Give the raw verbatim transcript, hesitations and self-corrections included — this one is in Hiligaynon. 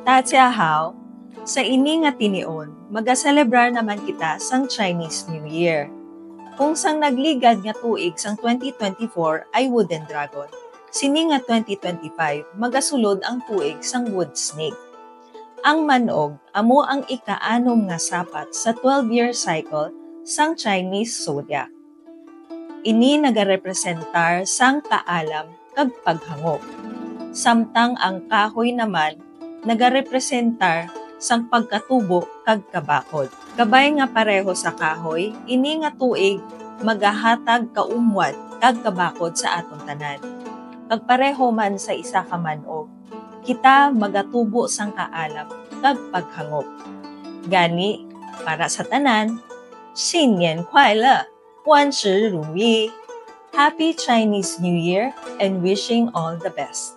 大家好, sa ini nga tinion, magaselebrar naman kita sang Chinese New Year. Kung sang nagligad nga tuig sang twenty twenty-four ay Wooden Dragon, sini nga twenty twenty-five magasulod ang tuig sang Wood Snake. Ang man-og amo ang ika-anom nga sapat sa twelve-year cycle sang Chinese zodiac. Ini nagarepresentar sang kaalam kag paghangop, samtang ang kahoy naman nagarepresentar sang pagkatubo kag kabakod. Kabay nga pareho sa kahoy, ini nga tuig magahatag kaumwat kag kabakod sa aton tanan. Kag pareho man sa isa ka man-og, kita magatubo sang kaalam kag paghangop. Gani, para sa tanan, 新年快乐, 万事如意, Happy Chinese New Year, and wishing all the best.